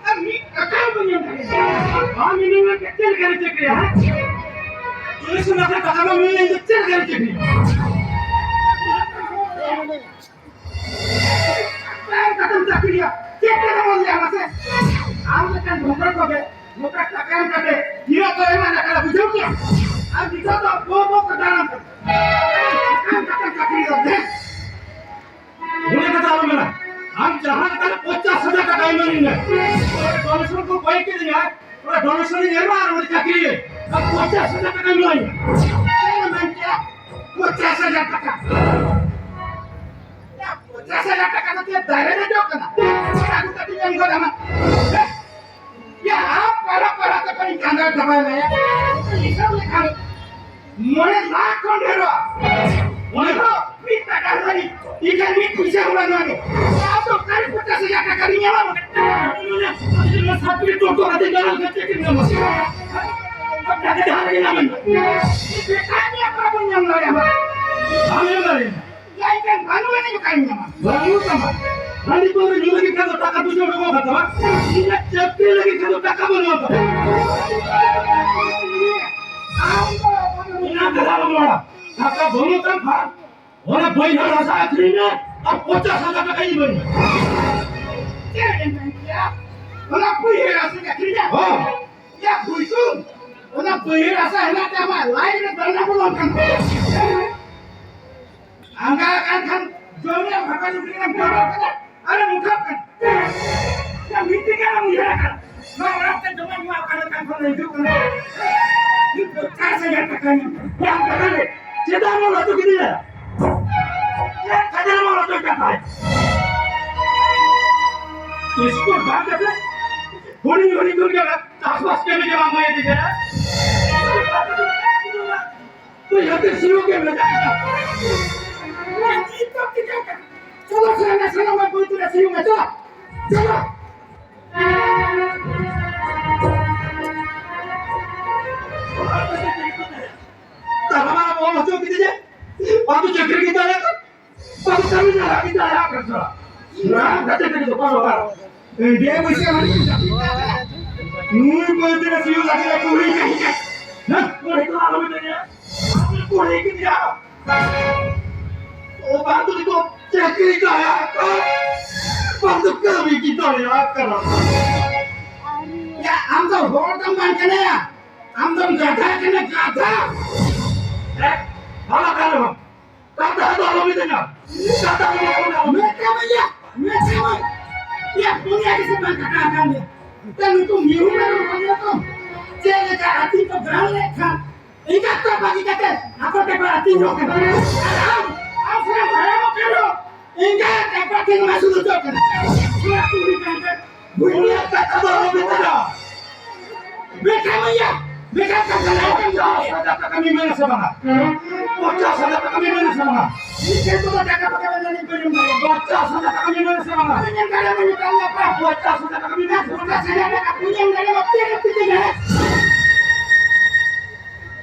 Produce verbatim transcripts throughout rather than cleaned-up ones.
ᱟᱨ ᱢᱤᱫ ᱴᱟᱠᱟ ᱵᱟᱹᱧ ᱮᱢ ᱫᱟᱲᱮᱭᱟᱜᱼᱟ᱾ ᱟᱢ ᱤᱧ ᱪᱮᱫ ᱞᱮᱠᱟᱨᱮ ᱪᱟᱹᱠᱨᱤᱭᱟ, ᱦᱮᱸ? ᱯᱩᱞᱤᱥ ᱚᱱᱟ ᱠᱷᱚᱱ ᱴᱟᱠᱟ ᱵᱟᱢ ᱮᱢᱟᱹᱧᱟ, ᱤᱧ ᱫᱚ ᱪᱮᱫ ᱞᱮᱠᱟᱨᱮ ᱪᱟᱹᱠᱨᱤᱭᱟ? ᱟᱢ ᱠᱟᱛᱮᱢ ᱪᱟᱹᱠᱨᱤᱭᱟ, ᱪᱮᱫ ᱞᱮᱠᱟ ᱵᱚᱱ ᱧᱟᱢᱟ ᱥᱮ? ᱟᱢ ᱞᱮᱠᱟᱱ ᱰᱷᱚᱠᱚᱞ ᱠᱚᱜᱮ ᱱᱚᱝᱠᱟ ᱴᱟᱠᱟ ᱮᱢ ᱠᱟᱛᱮ ᱜᱤᱨᱟᱹ ᱠᱚ ᱮᱢᱟ ᱠᱟᱱᱟ, ᱵᱩᱡᱷᱟᱹᱣ ᱠᱮᱜᱼᱟᱢ? ᱟᱨ ᱱᱤᱛᱚᱜ ᱫᱚ ᱵᱚ ᱵᱚ ᱠᱚ ᱫᱟᱬᱟᱱ ᱠᱟᱱᱟ᱾ ᱟᱢ ᱠᱟᱛᱮᱢ ᱪᱟᱹᱠᱨᱤᱭᱟ, ᱫᱮ᱾ ᱚᱱᱟ ᱠᱟᱛᱷᱟ ᱟᱞᱚᱢ ᱢᱮᱱᱟ᱾ ᱟᱢ ᱡᱟᱦᱟᱸ ᱞᱮᱠᱟᱨᱮ ᱯᱚᱧᱪᱟᱥ ᱦᱟᱡᱟᱨ ᱴᱟᱠᱟ ᱮᱢᱟᱹᱧ ᱢᱮ᱾ ᱚᱱᱟ ᱰᱚᱱᱮᱥᱚᱱ ᱠᱚ ᱠᱚᱭ ᱠᱤᱫᱤᱧᱟ, ᱚᱱᱟ ᱰᱚᱱᱮᱥᱚᱱ ᱤᱧ ᱮᱢᱟ ᱟᱨ ᱩᱱᱤ ᱪᱟᱹᱠᱨᱤ ᱟᱨ ᱯᱚᱧᱪᱟᱥ ᱦᱟᱡᱟᱨ ᱴᱟᱠᱟ ᱮᱢᱟᱹᱧ ᱢᱮ᱾ ᱪᱮᱫ ᱮᱢ ᱢᱮᱱ ᱠᱮᱜᱼᱟ? ᱯᱚᱧᱪᱟᱥ ᱦᱟᱡᱟᱨ ᱴᱟᱠᱟ᱾ ᱭᱟ, ᱯᱚᱧᱪᱟᱥ ᱦᱟᱡᱟᱨ ᱴᱟᱠᱟ ᱫᱚ ᱪᱮᱫ ᱫᱟᱨᱮ ᱨᱮ ᱡᱚᱜ ᱠᱟᱱᱟ? ᱟᱹᱜᱩ ᱠᱟᱛᱮ ᱤᱧ ᱮᱢ ᱜᱚᱫ ᱟᱢᱟ᱾ ᱦᱮᱸ? ᱭᱟ, ᱟᱢ ᱯᱟᱲᱦᱟᱜ ᱯᱟᱲᱦᱟᱜ ᱛᱮ ᱯᱟᱞᱮᱧ ᱠᱟᱸᱫᱟ ᱪᱟᱵᱟᱭᱮᱱᱟ ᱭᱟ᱾ ᱦᱤᱥᱟᱹᱵ ᱞᱮᱠᱷᱟᱱ ᱢᱚᱬᱮ ᱞᱟᱠᱷ ᱠᱷᱚᱱ ᱰᱷᱮᱨᱚᱜᱼᱟ᱾ ᱢᱚᱬᱮ ᱞᱟᱠᱷ? ᱢᱤᱫ ᱴᱟᱠᱟ ᱦᱚᱸ ᱵᱟᱹᱱᱩᱜ᱾ ᱤᱧ ᱴᱷᱮᱱ ᱢᱤᱫ ᱯᱩᱭᱥᱟᱹ ᱦᱚᱸ ᱵᱟᱹᱱᱩᱜᱼᱟ᱾ ᱟᱢ ᱫᱚ ᱚᱠᱟᱨᱮ ᱯᱚᱧᱪᱟᱥ ᱦᱟᱡᱟᱨ ᱴᱟᱠᱟ ᱨᱤᱧ ᱧᱟᱢᱟ? ᱱᱚᱣᱟ ᱥᱟᱨᱴᱤᱯᱷᱤᱠᱮᱴ ᱴᱳᱴᱳ ᱠᱟᱛᱮ ᱧᱟᱢ ᱠᱟᱛᱮ ᱪᱮᱫ ᱮᱢ ᱧᱟᱢᱟ? ᱴᱟᱠᱟ ᱡᱟᱦᱟᱸ ᱨᱮᱜᱮ ᱧᱟᱢᱮᱱ᱾ ᱵᱮᱠᱟᱨ ᱜᱮᱭᱟ, ᱚᱠᱟ ᱵᱚᱱ ᱧᱟᱢ ᱫᱟᱲᱮᱭᱟᱜᱼᱟ? ᱵᱟᱢ ᱧᱟᱢ ᱫᱟᱲᱮᱭᱟᱜᱼᱟ᱾ ᱡᱟᱭ ᱠᱷᱟᱱ ᱵᱟᱹᱱᱩᱜ ᱟᱹᱱᱤᱡ ᱚᱠᱟᱨᱮᱢ ᱧᱟᱢᱟ? ᱵᱟᱹᱱᱩᱜ ᱛᱟᱢᱟ᱾ ᱦᱟᱺᱰᱤ ᱯᱟᱹᱣᱨᱟᱹ ᱧᱩ ᱞᱟᱹᱜᱤᱫ ᱠᱷᱟᱱ ᱫᱚ ᱴᱟᱠᱟ ᱯᱩᱭᱥᱟᱹ ᱵᱮᱵᱚᱦᱟᱨ ᱛᱟᱢᱟ᱾ ᱤᱧᱟᱹᱜ ᱪᱟᱹᱠᱨᱤ ᱞᱟᱹᱜᱤᱫ ᱠᱷᱟᱱ ᱫᱚ ᱴᱟᱠᱟ ᱵᱟᱹᱱᱩᱜ ᱛᱟᱢᱟ᱾ ᱟᱢ ᱫᱚ ᱚᱱᱟ ᱠᱟᱛᱷᱟ ᱵᱟᱢ ᱨᱚᱲᱟ᱾ ᱴᱟᱠᱟ ᱵᱟᱹᱱᱩᱜ ᱛᱟᱢ ᱠᱷᱟᱱ ᱚᱱᱟ ᱵᱟᱹᱭᱦᱟᱹᱲ ᱦᱟᱥᱟ ᱟᱹᱠᱷᱨᱤᱧ ᱢᱮ ᱟᱨ ᱯᱚᱧᱪᱟᱥ ᱦᱟᱡᱟᱨ ᱴᱟᱠᱟ ᱤᱧ ᱤᱢᱟᱹᱧ ᱢᱮ᱾ ᱪᱮᱫ ᱮᱢ ᱢᱮᱱ ᱠᱮᱫᱟ? ᱚᱱᱟ ᱵᱟᱹᱭᱦᱟᱹᱲ ᱦᱟᱥᱟ ᱟᱹᱠᱷᱨᱤᱧᱟ? ᱦᱚᱸ᱾ ᱭᱟ ᱵᱩᱡᱷᱩᱱ, ᱚᱱᱟ ᱵᱟᱹᱭᱦᱟᱹᱲ ᱦᱟᱥᱟ ᱦᱮᱱᱟᱜ ᱛᱮ ᱟᱢᱟᱜ ᱞᱟᱭᱤᱯᱷ ᱨᱮ ᱫᱷᱟᱨᱱᱟ ᱵᱚᱞᱚᱱ ᱠᱟᱱ ᱛᱟᱢᱟ᱾ ᱟᱸᱜᱟ ᱟᱠᱟᱱ ᱠᱷᱟᱱ ᱡᱚᱢ ᱨᱮᱭᱟᱜ ᱵᱷᱟᱜᱟ ᱞᱩᱠᱲᱤ ᱨᱮᱢ ᱡᱚᱢ ᱠᱟᱱᱟ᱾ ᱟᱨᱮᱢ ᱩᱴᱷᱟᱹᱜ ᱠᱟᱱᱟ᱾ ᱭᱟ ᱢᱤᱫ ᱫᱤᱱ ᱜᱟᱱ ᱮᱢ ᱩᱭᱦᱟᱹᱨ ᱟᱠᱟᱫ᱾ ᱱᱚᱣᱟ ᱚᱲᱟᱜ ᱛᱮ ᱡᱚᱢᱟᱜ ᱧᱩᱣᱟᱜ ᱚᱠᱟ ᱞᱮᱠᱟ ᱠᱷᱚᱱ ᱦᱤᱡᱩᱜ ᱠᱟᱱᱟ? ᱤᱧ ᱯᱚᱧᱪᱟᱥ ᱦᱟᱡᱟᱨ ᱴᱟᱠᱟ ᱧᱟᱢ ᱠᱟᱱᱟ᱾ ᱭᱟ ᱚᱱᱠᱟ ᱜᱮ᱾ ᱪᱮᱫᱟᱜ ᱮᱢ ᱚᱞ ᱦᱚᱪᱚ ᱠᱤᱫᱤᱧᱟ? ᱪᱮᱫ ᱠᱷᱟᱹᱛᱤᱨ ᱮᱢ ᱚᱞ ᱦᱚᱪᱚ ᱠᱟᱫ ᱛᱟᱦᱮᱸᱫ? ᱤᱥᱠᱩᱞ ᱵᱟᱫ ᱠᱟᱛᱮ ᱦᱩᱰᱤᱧ ᱦᱩᱰᱤᱧ ᱠᱷᱚᱱ ᱜᱮ ᱪᱟᱥᱵᱟᱥ ᱠᱟᱹᱢᱤ ᱜᱮ ᱵᱟᱝ ᱦᱩᱭ ᱤᱫᱤ ᱠᱟᱱᱟ᱾ ᱛᱚ ᱡᱟᱛᱮ ᱥᱤᱭᱳᱜ ᱜᱮ ᱢᱮᱛᱟᱜ ᱠᱟᱱᱟ᱾ ᱪᱚᱞᱚ ᱥᱮ ᱥᱟᱱᱟᱢ ᱵᱟᱹᱭ ᱛᱮ ᱥᱤᱭᱳᱜ ᱢᱮ, ᱪᱚᱞᱚ᱾ ᱪᱚᱞᱚ᱾ ᱛᱟᱦᱞᱮ ᱢᱟ ᱚᱞ ᱦᱚᱪᱚ ᱠᱮᱫᱮ ᱡᱮ, ᱵᱟᱹᱵᱩ ᱪᱟᱹᱠᱨᱤ ᱜᱮ ᱫᱟᱲᱮᱭᱟᱜ ᱠᱟᱱ᱾ ᱵᱟᱝ ᱠᱟᱹᱢᱤ ᱫᱟᱲᱮᱭᱟᱜ ᱠᱟᱱᱟ᱾ ᱱᱚᱣᱟ ᱠᱟᱛᱮ ᱛᱮᱜᱮ ᱫᱚ ᱵᱟᱝ ᱦᱩᱭᱩᱜᱼᱟ᱾ ᱱᱩᱭ ᱵᱟᱹᱫᱽ ᱨᱮ ᱥᱤᱭᱳᱜ ᱞᱟᱹᱜᱤᱫ ᱮ ᱠᱩᱲᱤ ᱠᱟᱱᱟ᱾ ᱦᱮᱸ, ᱠᱩᱲᱤ ᱠᱚ ᱟᱞᱚ ᱢᱮᱛᱟᱧᱟ᱾ ᱠᱩᱲᱤ ᱠᱟᱱᱟ᱾ ᱚ, ᱵᱟᱝ ᱫᱚ ᱱᱤᱛᱚᱜ ᱪᱟᱹᱠᱨᱤ ᱫᱟᱲᱮᱭᱟᱜ ᱠᱟᱱᱟ, ᱵᱟᱝ ᱫᱚ ᱠᱟᱹᱢᱤ ᱜᱮ ᱫᱟᱲᱮᱭᱟᱜ ᱠᱟᱱᱟ᱾ ᱭᱟ, ᱟᱢ ᱫᱚ ᱦᱚᱲ ᱫᱚᱢ ᱵᱟᱝ ᱠᱟᱱᱟᱭᱟ, ᱟᱢ ᱫᱚᱢ ᱜᱟᱫᱷᱟ ᱠᱟᱱᱟ, ᱜᱟᱫᱷᱟ᱾ ᱦᱮᱸ, ᱵᱷᱟᱞᱟ ᱠᱟᱱ ᱨᱮᱦᱚᱸ, ᱠᱟᱫᱟ ᱫᱚ ᱟᱞᱚᱢ ᱢᱤᱛᱟᱹᱧᱟ᱾ ᱠᱟᱫᱟ ᱫᱚ ᱟᱞᱚᱢ ᱢᱤᱛᱟᱹᱧᱟ᱾ ᱢᱮᱛᱟᱢᱟᱹᱧ ᱭᱟ, ᱢᱮᱛᱟᱢᱟᱹᱧ᱾ ᱭᱟ, ᱯᱩᱱᱭᱟ ᱜᱮ ᱥᱮ ᱵᱟᱝ ᱠᱟᱴᱟ ᱟᱠᱟᱱ ᱜᱮᱭᱟ᱾ ᱛᱮ ᱱᱩᱠᱩ ᱢᱤᱦᱩ ᱢᱮᱨᱚᱢ ᱠᱚ ᱧᱮᱞ ᱠᱚᱢ᱾ ᱪᱮᱫ ᱞᱮᱠᱟ ᱟᱹᱛᱤᱧ ᱠᱚ ᱜᱟᱱ ᱞᱮᱫ ᱠᱷᱟᱱ, ᱮᱸᱜᱟᱛ ᱠᱚ ᱵᱟᱹᱜᱤ ᱠᱟᱛᱮ ᱟᱠᱚ ᱛᱮᱠᱚ ᱟᱹᱛᱤᱧᱚᱜ ᱠᱟᱱᱟ᱾ ᱟᱨ ᱟᱢ, ᱟᱢ ᱥᱟᱱᱟᱢ ᱦᱟᱲᱟᱢᱚᱜ ᱠᱟᱱ ᱨᱮᱦᱚᱸ, ᱮᱸᱜᱟᱛ ᱟᱯᱟᱛ ᱴᱷᱮᱱ ᱮᱢ ᱟᱹᱥᱩᱞ ᱦᱚᱪᱚᱜ ᱠᱟᱱᱟ᱾ ᱛᱷᱚᱲᱟ ᱠᱩᱲᱤ ᱠᱟᱱᱛᱮ ᱵᱩᱡᱷᱟᱹᱣ ᱠᱟᱛᱷᱟ ᱫᱚ ᱟᱞᱚᱢ ᱢᱮᱛᱟᱜᱼᱟ᱾ ᱵᱮᱴᱟ ᱢᱟᱭᱟ, ᱵᱮᱴᱟ ᱠᱟᱛᱷᱟ ᱞᱟᱹᱭ ᱠᱟᱱ ᱫᱚ᱾ ᱯᱚᱧᱪᱟᱥ ᱦᱟᱡᱟᱨ ᱴᱟᱠᱟ ᱵᱤᱱ ᱢᱮᱱᱟ ᱥᱮ ᱵᱟᱝᱟ? ᱯᱚᱧᱪᱟᱥ ᱦᱟᱡᱟᱨ ᱴᱟᱠᱟ ᱵᱤᱱ ᱢᱮᱱᱟ ᱥᱮ ᱵᱟᱝᱟ? ᱢᱤᱫᱴᱮᱱ ᱠᱚᱫᱚ ᱴᱟᱠᱟ ᱯᱟᱠᱟ ᱵᱟᱝ ᱡᱟᱹᱱᱤᱡ ᱵᱟᱹᱧ ᱮᱢ ᱫᱟᱲᱮᱭᱟᱜᱼᱟ᱾ ᱯᱚᱧᱪᱟᱥ ᱦᱟᱡᱟᱨ ᱴᱟᱠᱟ ᱵᱤᱱ ᱢᱮᱱᱟ ᱥᱮ ᱵᱟᱝᱟ? ᱵᱟᱹᱧ ᱮᱢ ᱫᱟᱲᱮᱭᱟᱜᱼᱟ, ᱵᱟᱹᱧ ᱮᱢ ᱫᱟᱲᱮᱭᱟᱜᱼᱟ᱾ ᱯᱚᱧᱪᱟᱥ ᱦᱟᱡᱟᱨ ᱴᱟᱠᱟ ᱵᱤᱱ ᱢᱮᱱᱟ ᱥᱮ ᱵᱟᱝᱟ? ᱯᱚᱧᱪᱟᱥ ᱦᱟᱡᱟᱨ ᱴᱟᱠᱟ ᱵᱤᱱ ᱮᱢ ᱫᱟᱲᱮᱭᱟᱜᱼᱟ᱾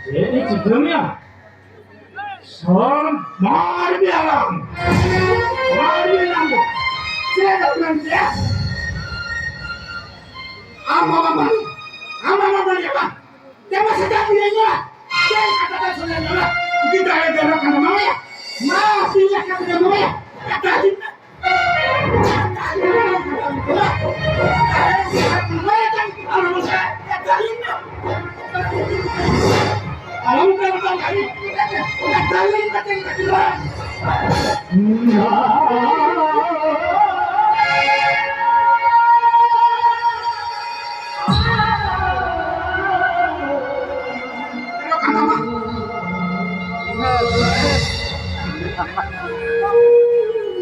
ᱪᱮᱫ ᱮ ᱪᱤᱠᱟᱹ ᱢᱮᱭᱟ? ᱥᱚᱨ ᱢᱟᱨ ᱢᱮᱭᱟᱞᱟᱝ᱾ ᱢᱟᱨ ᱢᱮᱭᱟᱞᱟᱝ ᱫᱚ᱾ ᱪᱮᱫ ᱮᱢ ᱢᱮᱱ ᱠᱮᱭᱟ? ᱟᱢ ᱵᱟᱵᱟ ᱢᱟᱹᱱᱤ, ᱟᱢ ᱵᱟᱵᱟ ᱢᱟᱹᱱᱤ ᱵᱟᱝ᱾ ᱫᱮᱵᱟ ᱥᱮᱛᱟ ᱯᱤᱭᱟᱹᱧᱟ᱾ ᱪᱮᱫ ᱠᱟᱛᱷᱟ ᱫᱚ ᱥᱚᱞᱮ ᱧᱚᱜ᱾ ᱜᱤᱫᱽᱨᱟᱹ ᱫᱚ ᱨᱚᱠᱟᱱ ᱢᱟᱭᱟ᱾ ᱢᱟ ᱯᱤᱭᱟ ᱠᱟᱛᱮ ᱢᱟᱭᱟ᱾ ᱠᱟᱛᱷᱟ ᱦᱤᱡᱩᱜ ᱠᱟᱱᱟ᱾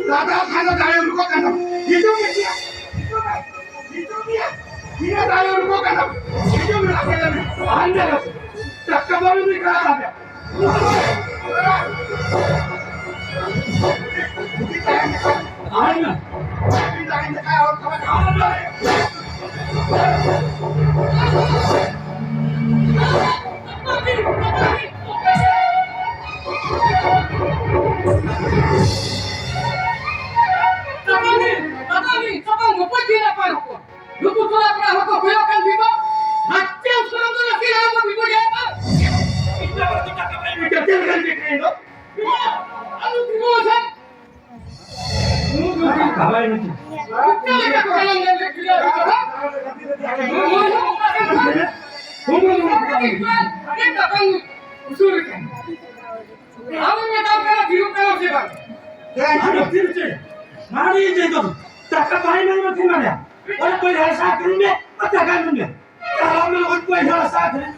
ᱫᱟᱫᱟ, ᱠᱷᱟᱱ ᱫᱚ ᱫᱟᱲᱮ ᱩᱰᱩᱠᱚᱜ ᱠᱟᱱ ᱛᱟᱢᱟ᱾ ᱦᱤᱡᱩᱜ ᱢᱮ, ᱦᱤᱡᱩᱜ ᱢᱮ, ᱦᱤᱡᱩᱜ ᱢᱮ᱾ ᱤᱱᱟᱹ ᱫᱟᱲᱮ ᱩᱰᱩᱠᱚᱜ ᱠᱟᱱ ᱛᱟᱢᱟ᱾ ᱦᱤᱡᱩᱜ ᱢᱮ, ᱟᱯᱮ ᱫᱚ ᱟᱱᱰᱮ ᱨᱮ ᱴᱟᱠᱟ ᱵᱟᱹᱱᱩᱜ ᱢᱮ, ᱠᱟᱱᱟ ᱛᱟᱯᱮ᱾ ᱟᱭ ᱢᱮ᱾ ᱟᱵᱟᱭ ᱢᱤᱫᱴᱤᱡ᱾ ᱚᱠᱟ ᱞᱮᱠᱟ ᱠᱚ ᱠᱟᱞᱚᱢ ᱧᱮᱞ ᱠᱮᱫ ᱜᱮᱭᱟ? ᱦᱩᱸ, ᱦᱩᱸ, ᱦᱩᱸ, ᱦᱩᱸ᱾ ᱟᱹᱰᱤ ᱛᱟᱯᱟᱢ ᱩᱥᱩᱞ ᱟᱠᱟᱱ᱾ ᱟᱢ ᱢᱮᱛᱟᱢ ᱠᱟᱱᱟ, ᱛᱷᱤᱨᱚᱜ ᱠᱟᱱᱟ ᱥᱮ ᱵᱟᱝ? ᱟᱫᱚ ᱛᱷᱤᱨ ᱪᱮᱫ? ᱢᱟᱨᱤ ᱡᱮ ᱫᱚ, ᱴᱟᱠᱟ ᱵᱟᱭ ᱧᱟᱢᱟ ᱛᱷᱤᱨ ᱢᱟᱱᱮ᱾ ᱚᱱᱟ ᱯᱚᱭᱥᱟ ᱦᱟᱥᱟ ᱟᱹᱠᱷᱨᱤᱧ ᱢᱮ, ᱟᱨ ᱴᱟᱠᱟ ᱮᱢᱟᱹᱧ ᱢᱮ᱾ ᱪᱟᱞᱟᱣ ᱢᱮ, ᱚᱱᱟ ᱯᱚᱭᱥᱟ ᱦᱟᱥᱟ ᱟᱹᱠᱷᱨᱤᱧ᱾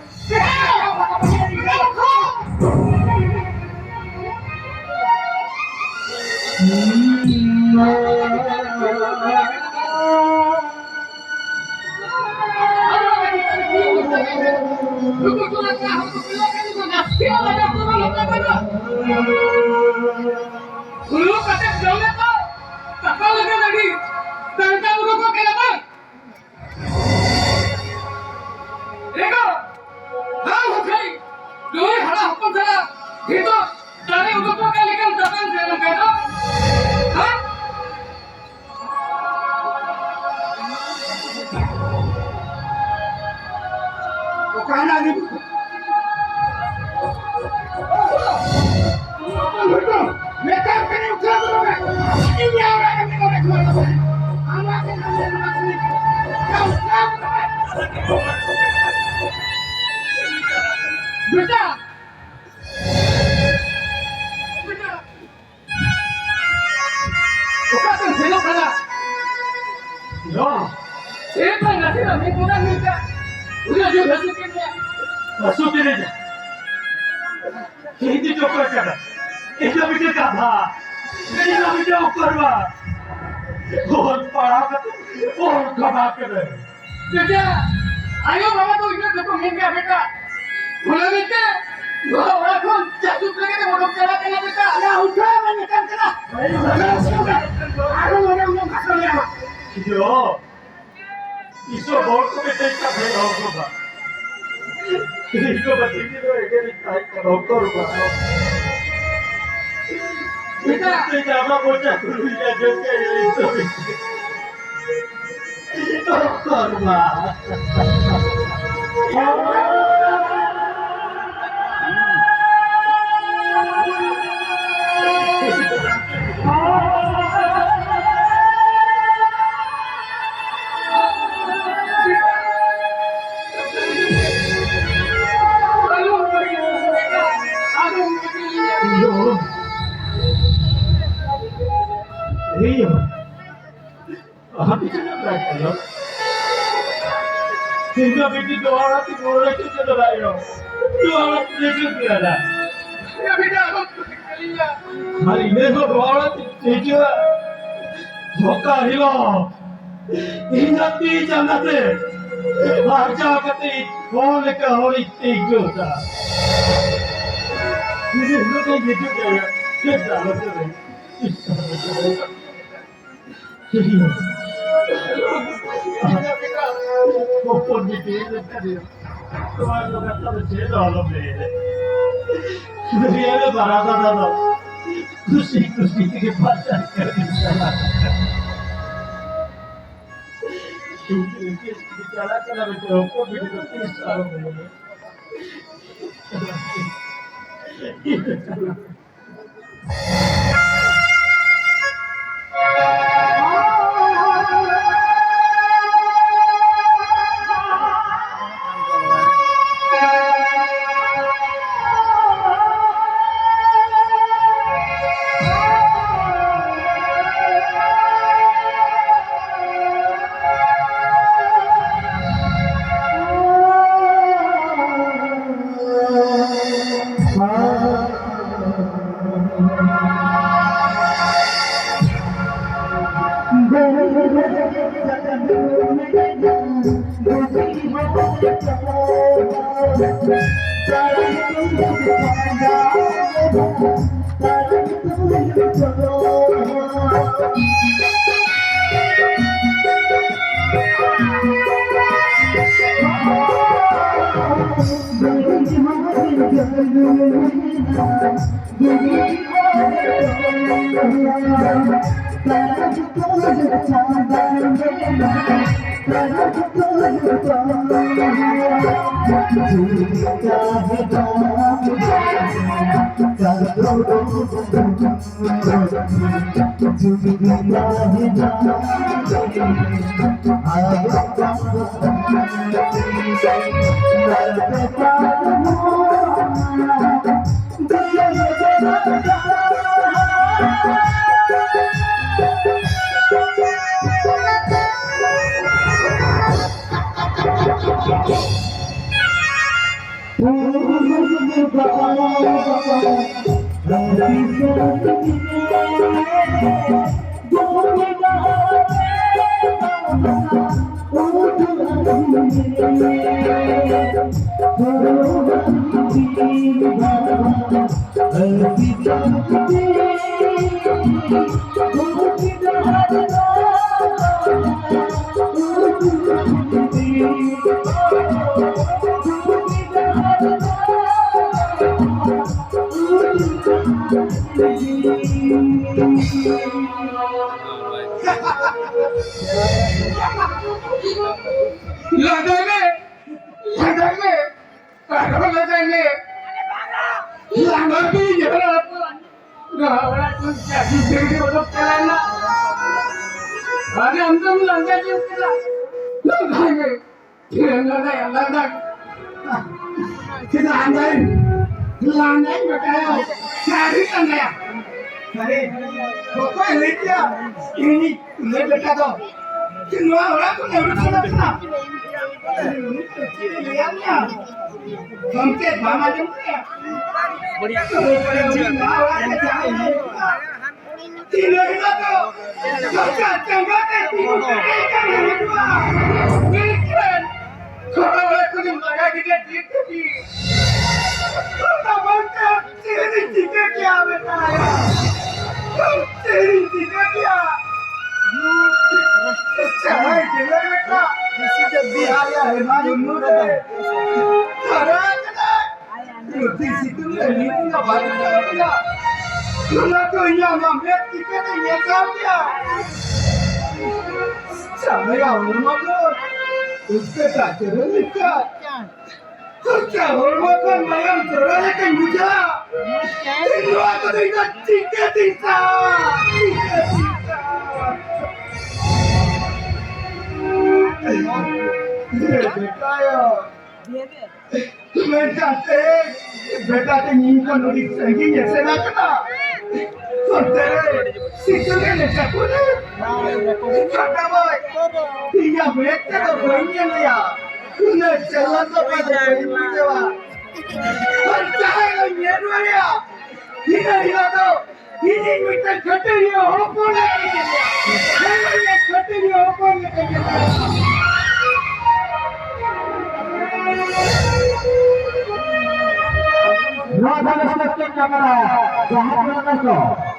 ᱦᱩᱲᱩ ᱠᱟᱛᱮ ᱡᱚᱢ ᱞᱮᱠᱚ, ᱠᱟᱠᱟ ᱞᱮᱠᱟ ᱞᱟᱹᱜᱤᱫ, ᱫᱟᱱᱠᱟ ᱵᱩᱨᱩ ᱠᱚ ᱠᱮᱞᱟᱵᱟ᱾ ᱨᱮᱜᱚ, ᱟᱢ ᱦᱚᱸ ᱠᱷᱟᱹᱞᱤ ᱱᱩᱭ ᱦᱟᱲᱟ ᱦᱚᱯᱚᱱ ᱥᱟᱞᱟᱜ ᱵᱷᱤᱛᱚᱨ ᱫᱟᱨᱮ ᱩᱰᱩᱠᱚᱜ ᱠᱟᱱ ᱞᱮᱠᱟᱢ ᱫᱟᱛᱟᱝ ᱥᱮᱱᱚᱜ ᱠᱟᱱ ᱫᱚ? ᱦᱮᱸ? ᱚᱠᱟᱭᱮᱱᱟ ᱩᱱᱤ? ᱢᱮᱛᱟᱢ ᱠᱟᱹᱱᱟᱹᱧ ᱩᱴᱷᱟᱹᱣ ᱠᱚᱫᱚ ᱢᱮ᱾ ᱤᱧ ᱞᱟᱹᱭ ᱟᱢᱟ ᱠᱟᱹᱱᱟᱹᱧ ᱱᱚᱰᱮ ᱠᱷᱚᱱ ᱫᱚ ᱵᱟᱝ᱾ ᱟᱢᱟᱜ ᱜᱮ ᱱᱚᱰᱮ ᱱᱚᱣᱟ ᱠᱟᱹᱢᱤ ᱠᱟᱱᱟ᱾ ᱩᱴᱷᱟᱹᱣ ᱠᱚᱫᱚ ᱢᱮ᱾ ᱵᱮᱴᱟ᱾ ᱵᱮᱴᱟ᱾ ᱚᱠᱟᱛᱮᱢ ᱥᱮᱱᱚᱜ ᱠᱟᱱᱟ? ᱱᱚᱣᱟ᱾ ᱥᱮᱱ ᱢᱟ ᱱᱟᱥᱮᱱᱟᱜ ᱢᱤᱫ ᱢᱚᱱᱮ ᱦᱩᱭ ᱠᱟᱱ᱾ ᱩᱱᱟᱹᱜ ᱡᱳᱨ ᱦᱟᱹᱥᱩ ᱠᱮᱫ ᱢᱮᱭᱟ᱾ ᱦᱟᱹᱥᱩ ᱠᱮᱫᱤᱧᱟ᱾ ᱤᱧ ᱫᱚ ᱚᱠᱚᱭ ᱠᱟᱱᱟ? ᱤᱧ ᱫᱚ ᱢᱤᱫᱴᱮᱱ ᱜᱟᱫᱷᱟ᱾ ᱤᱧ ᱫᱚ ᱢᱤᱫᱴᱮᱱ ᱩᱯᱟᱹᱨᱣᱟ᱾ ᱚᱞ ᱯᱟᱲᱦᱟᱣ ᱠᱟᱛᱮ ᱚᱞ ᱜᱟᱫᱷᱟ ᱠᱟᱹᱱᱟᱹᱧ᱾ ᱵᱮᱴᱟ, ᱟᱭᱳ ᱵᱟᱵᱟ ᱫᱚ ᱤᱱᱟᱹ ᱫᱚᱠᱚ ᱢᱮᱱ ᱜᱮᱭᱟ ᱵᱮᱴᱟ᱾ ᱚᱱᱟ ᱢᱮᱱᱛᱮ ᱱᱚᱣᱟ ᱚᱲᱟᱜ ᱠᱷᱚᱱ ᱡᱟᱹᱥᱩᱫ ᱞᱟᱹᱜᱤᱫ ᱮᱢ ᱚᱰᱚᱠ ᱪᱟᱞᱟᱜ ᱠᱟᱱᱟ ᱵᱮᱴᱟ᱾ ᱭᱟ, ᱩᱴᱷᱟᱹᱣ ᱢᱮ, ᱢᱮᱛᱟᱢ ᱠᱟᱱᱟ᱾ ᱟᱨᱦᱚᱸ ᱱᱚᱰᱮ ᱩᱱᱟᱹᱜ ᱵᱷᱟᱥᱚᱱ ᱧᱟᱢᱟ᱾ ᱤᱭᱳ, ᱤᱥᱚᱨ ᱦᱚᱲ ᱠᱚ ᱢᱮᱛᱟᱹᱧ ᱠᱟᱱ ᱛᱟᱦᱮᱸ ᱦᱚᱲ ᱠᱚ ᱵᱟᱝ᱾ ᱤᱧ ᱫᱚ ᱵᱟᱹᱧ ᱧᱮᱞ ᱮᱜᱮᱨᱤᱧ ᱛᱟᱦᱮᱸ ᱠᱟᱱᱟ, ᱵᱚᱛᱚᱨ ᱵᱟᱝ᱾ ᱵᱮᱴᱟ᱾ ᱤᱧ ᱟᱢᱟᱜ ᱢᱚᱪᱟ ᱠᱷᱚᱱ ᱤᱧ ᱟᱸᱡᱚᱢ ᱠᱮᱫ, ᱤᱧ ᱫᱚ ᱵᱚᱛᱚᱨ ᱵᱟᱝ᱾ ᱤᱧ ᱦᱚᱸ ᱟᱢ ᱪᱮᱫ ᱮᱢ ᱞᱟᱹᱭ ᱠᱮᱫᱟ? ᱤᱧ ᱫᱚ ᱵᱤᱴᱤ ᱫᱚᱦᱲᱟ ᱛᱮ ᱨᱩᱣᱟᱹᱲ ᱦᱚᱪᱚ ᱠᱮᱫᱟ ᱭᱳ᱾ ᱫᱚᱦᱲᱟ ᱛᱮ ᱦᱤᱡᱩᱜ ᱜᱮᱭᱟ ᱫᱟ᱾ ᱟᱨ ᱤᱱᱟᱹ ᱦᱚᱸ ᱫᱚᱦᱲᱟ ᱛᱮ ᱦᱤᱡᱩᱜᱼᱟ᱾ ᱫᱷᱳᱠᱟ ᱦᱤᱞᱳᱜ ᱤᱧᱟᱹᱜ ᱛᱤ ᱡᱟᱸᱜᱟ ᱛᱮ ᱵᱟᱧᱪᱟᱣ ᱠᱟᱛᱮ ᱦᱚᱲ ᱞᱮᱠᱟ ᱦᱚᱲᱤᱧ ᱟᱹᱭᱠᱟᱹᱣ ᱫᱟ᱾ ᱤᱱᱟᱹ ᱦᱤᱞᱳᱜ ᱫᱚᱧ ᱦᱤᱡᱩᱜ ᱜᱮᱭᱟ᱾ ᱪᱮᱫ ᱫᱟᱲᱮ ᱛᱮ ᱦᱚᱯᱚᱱ ᱵᱤᱴᱤ ᱢᱮᱛᱟᱫᱤᱭᱟ, ᱱᱚᱣᱟ ᱫᱚ ᱠᱟᱛᱷᱟ ᱫᱚ ᱪᱮᱫ ᱦᱚᱸ ᱟᱞᱚᱢ ᱞᱟᱹᱭᱟ᱾ ᱫᱩᱱᱤᱭᱟᱹ ᱨᱮ ᱵᱟᱨᱟ ᱫᱟᱫᱟ ᱫᱚ ᱠᱩᱥᱤ ᱠᱩᱥᱤ ᱛᱮᱜᱮ ᱯᱟᱨᱪᱟᱣ ᱠᱟᱛᱮ ᱪᱟᱞᱟᱜ ᱠᱟᱱᱟ᱾ ᱤᱧ ᱫᱚ ᱤᱧ ᱜᱮ ᱪᱟᱞᱟᱜ ᱠᱟᱱᱟ ᱢᱮᱱᱛᱮ ᱦᱚᱯᱚᱱ ᱵᱤᱴᱤ ᱫᱚ ᱛᱤᱥ ᱦᱚᱸ ᱟᱞᱚᱢ ᱞᱟᱹᱭᱟ᱾ ᱞᱟᱸᱫᱟᱭ ᱢᱮ, ᱞᱟᱸᱫᱟᱭ ᱢᱮ, ᱟᱨᱦᱚᱸ ᱞᱟᱸᱫᱟᱭ ᱢᱮ᱾ ᱞᱟᱸᱫᱟ ᱛᱮᱧ ᱧᱮᱞᱟ᱾ ᱱᱚᱣᱟ ᱚᱲᱟᱜ ᱠᱷᱚᱱ ᱪᱟᱹᱰᱤ ᱪᱟᱹᱰᱤ ᱚᱰᱚᱠ ᱪᱟᱞᱟᱣ ᱮᱱᱟ᱾ ᱟᱨ ᱟᱢ ᱫᱚᱢ ᱞᱟᱸᱫᱟ ᱡᱚᱝ ᱠᱟᱱᱟ᱾ ᱞᱟᱸᱫᱟᱭ ᱢᱮ᱾ ᱪᱮᱫ ᱮᱢ ᱞᱟᱸᱫᱟᱭᱟ? ᱞᱟᱸᱫᱟ᱾ ᱪᱮᱫᱟᱜ ᱞᱟᱸᱫᱟᱭ? ᱞᱟᱸᱫᱟᱧ ᱵᱟᱰᱟᱭᱟ᱾ ᱥᱟᱹᱨᱤ ᱞᱟᱸᱫᱟᱭᱟ᱾ ᱥᱟᱹᱨᱤ᱾ ᱚᱠᱚᱭ ᱞᱟᱹᱭ ᱠᱮᱭᱟ? ᱤᱧᱤᱡ ᱞᱟᱹᱭ ᱞᱮᱠᱟ ᱫᱚ᱾ ᱪᱮᱫ ᱱᱚᱣᱟ ᱚᱲᱟᱜ ᱠᱷᱚᱱ ᱟᱹᱰᱩ ᱪᱟᱞᱟᱜ ᱠᱟᱱᱟ? ᱩᱱᱤ ᱫᱚ ᱪᱮᱫ ᱮ ᱞᱟᱹᱭᱟ ᱢᱮᱭᱟ? ᱟᱢ ᱪᱮᱫ ᱵᱟᱢ ᱟᱸᱡᱚᱢ ᱠᱮᱭᱟ? ᱱᱚᱣᱟ ᱚᱲᱟᱜ ᱨᱮ ᱡᱟᱦᱟᱸᱭ ᱦᱮᱡ ᱠᱚᱜᱼᱟ, ᱛᱤᱱᱟᱹᱜ ᱦᱤᱞᱳᱜ ᱫᱚ ᱥᱚᱨᱠᱟᱨ ᱪᱟᱸᱜᱟ ᱛᱮ ᱛᱤᱸᱜᱩ ᱠᱮᱴᱮᱡ ᱠᱟᱛᱮ ᱦᱤᱡᱩᱜᱼᱟ᱾ ᱢᱮᱱᱠᱷᱟᱱ ᱠᱷᱚᱲᱚ ᱚᱲᱟᱜ ᱠᱷᱚᱱᱮᱢ ᱞᱟᱜᱟ ᱠᱮᱫᱮᱭᱟ ᱡᱤᱵᱽ ᱡᱤᱭᱟᱹᱞᱤ᱾ ᱚᱱᱟ ᱵᱟᱝᱠᱷᱟᱱ ᱪᱮᱫ ᱤᱧ ᱪᱤᱠᱟᱹ ᱠᱮᱭᱟ ᱵᱮᱴᱟ? ᱪᱮᱫ ᱤᱧ ᱪᱤᱠᱟᱹ ᱠᱮᱭᱟ? ᱡᱟᱦᱟᱸᱭ ᱜᱮᱞᱮ ᱵᱮᱴᱟ᱾ ᱟᱞᱮ ᱟᱭᱢᱟ ᱩᱢᱩᱞ ᱨᱮ ᱦᱟᱨᱟ ᱟᱠᱟᱱᱟᱭ᱾ ᱡᱩᱫᱤ ᱥᱤᱛᱩᱝ ᱨᱮ ᱢᱤᱫ ᱫᱤᱱ ᱦᱚᱸ ᱵᱟᱭ ᱩᱰᱩᱠ ᱠᱟᱱᱟ, ᱚᱱᱟ ᱫᱚ ᱤᱧᱟᱜ ᱚᱱᱟ ᱢᱮᱫ ᱪᱤᱠᱟᱹᱛᱮ ᱧᱮᱞ ᱧᱟᱢ ᱠᱮᱭᱟ? ᱪᱟᱸᱫᱳᱭᱟ ᱦᱚᱲᱢᱚ ᱠᱚ ᱩᱥᱠᱮ ᱪᱟᱪᱳ ᱨᱮ ᱞᱮᱠᱟ᱾ ᱪᱟ ᱦᱚᱲᱢᱚ ᱠᱷᱚᱱ ᱢᱟᱭᱟᱢ ᱡᱚᱨᱚ ᱞᱮᱠᱟᱧ ᱵᱩᱡᱷᱟᱹᱣᱟ᱾ ᱤᱧ ᱱᱚᱣᱟ ᱠᱚᱫᱚ ᱤᱧ ᱫᱚ ᱪᱤᱠᱟᱹᱛᱤᱧ ᱥᱟᱦᱟᱣᱟ? ᱪᱤᱠᱟᱹᱛᱤᱧ ᱥᱟᱦᱟᱣᱟ? ᱦᱮ ᱵᱮᱴᱟᱭᱟ᱾ ᱢᱮᱱᱠᱷᱟᱱ ᱛᱮ ᱵᱮᱴᱟ ᱛᱮ ᱤᱧ ᱠᱷᱚᱱ ᱟᱹᱰᱤ ᱥᱟᱺᱜᱤᱧ ᱮ ᱥᱮᱱ ᱟᱠᱟᱱᱟ᱾ ᱚᱱᱛᱮ ᱨᱮ ᱥᱤᱛᱩᱝ ᱮ ᱞᱮᱠᱟ ᱠᱚᱨᱮ ᱠᱟᱴᱟ ᱵᱟᱭ ᱤᱧᱟᱹᱜ ᱢᱮᱫ ᱛᱮᱫᱚ ᱵᱟᱹᱧ ᱧᱮᱞᱮᱭᱟ᱾ ᱩᱱᱟᱹᱜ ᱪᱟᱞᱟᱠ ᱫᱚ ᱵᱟᱹᱧ ᱵᱩᱡᱷᱟᱹᱣᱟ᱾ ᱟᱨ ᱡᱟᱦᱟᱸᱭ ᱫᱚ ᱧᱮᱞ ᱨᱮᱭᱟᱜ ᱤᱧ ᱫᱚ ᱢᱤᱫᱴᱟᱝ ᱠᱷᱟᱹᱴᱟᱹᱨᱤᱭᱟᱹ ᱦᱚᱯᱚᱱ ᱞᱮᱠᱟᱧ ᱧᱮᱞᱮᱭᱟ᱾ ᱠᱷᱟᱹᱴᱟᱹᱨᱤᱭᱟᱹ ᱦᱚᱯᱚᱱ ᱞᱮᱠᱟᱧ ᱧᱮᱞᱮᱭᱟ᱾ ᱱᱚᱣᱟ ᱫᱷᱟᱨᱮ ᱥᱮᱫ ᱪᱮᱫ ᱠᱟᱱᱟ? ᱡᱟᱦᱟᱸ ᱠᱟᱱᱟ ᱠᱚ᱾